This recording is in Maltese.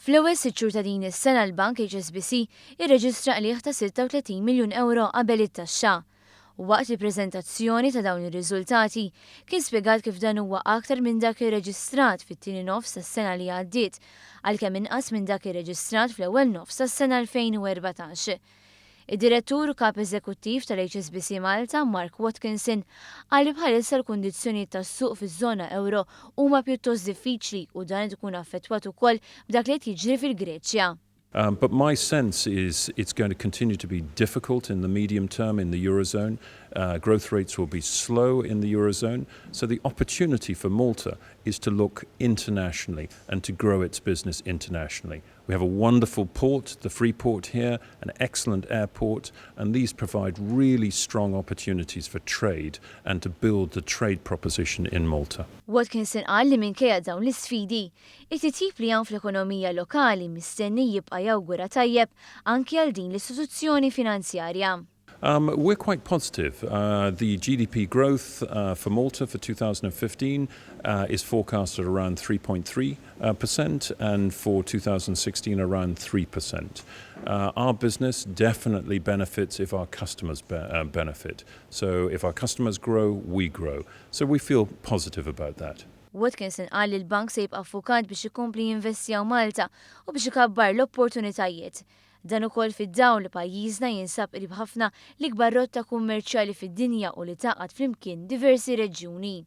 Fl-ewwel 6 xhur ta' din is-sena l-Bank HSBC irreġistra qligħ ta' 36 miljun euro qabel it-taxxa. Waqt il-preżentazzjoni ta' dawn ir-riżultati kien spjegat kif dan huwa aktar minn dak irreġistrat fit-tieni nofs tas-sena li għaddiet, għalkemm inqas minn dak irreġistrat fl-ewwel nofs tas-sena 2014. Id-direttur u kap eżekuttiv tal-HSBC Malta, Mark Watkinson, qal li bħalissa l-kundizzjonijiet tas-suq fiż-żona euro huma pjuttost diffiċli u dan qed ikun affettwat ukoll b'dak li qed jiġri fil-Greċja. But my sense is it's going to continue to be difficult in the medium term in the Eurozone. Growth rates will be slow in the Eurozone. So the opportunity for Malta is to look internationally and to grow its business internationally. We have a wonderful port, the Freeport here, an excellent airport, and these provide really strong opportunities for trade and to build the trade proposition in Malta. Watkinson qal li minkejja dawn l-isfidi, it-titjib li hawn fl-ekonomija lokali mistenni jibqa' jawgura tajjeb anki għal din l-istituzzjoni finanzjarja. We're quite positive. The GDP growth for Malta for 2015 is forecast at around 3.3% and for 2016 around 3%. Our business definitely benefits if our customers benefit. So if our customers grow, we grow. So we feel positive about that. Watkinson qal li l-bank se jibqa' ffukat biex ikompli jinvesti Malta u biex ikabbar l-opportunitajiet. Dan ukoll fid-dawl li pajjiżna jinsab qrib ħafna l-ikbar rotta kummerċjali fid-dinja u li tgħaqqad flimkien diversi reġjuni.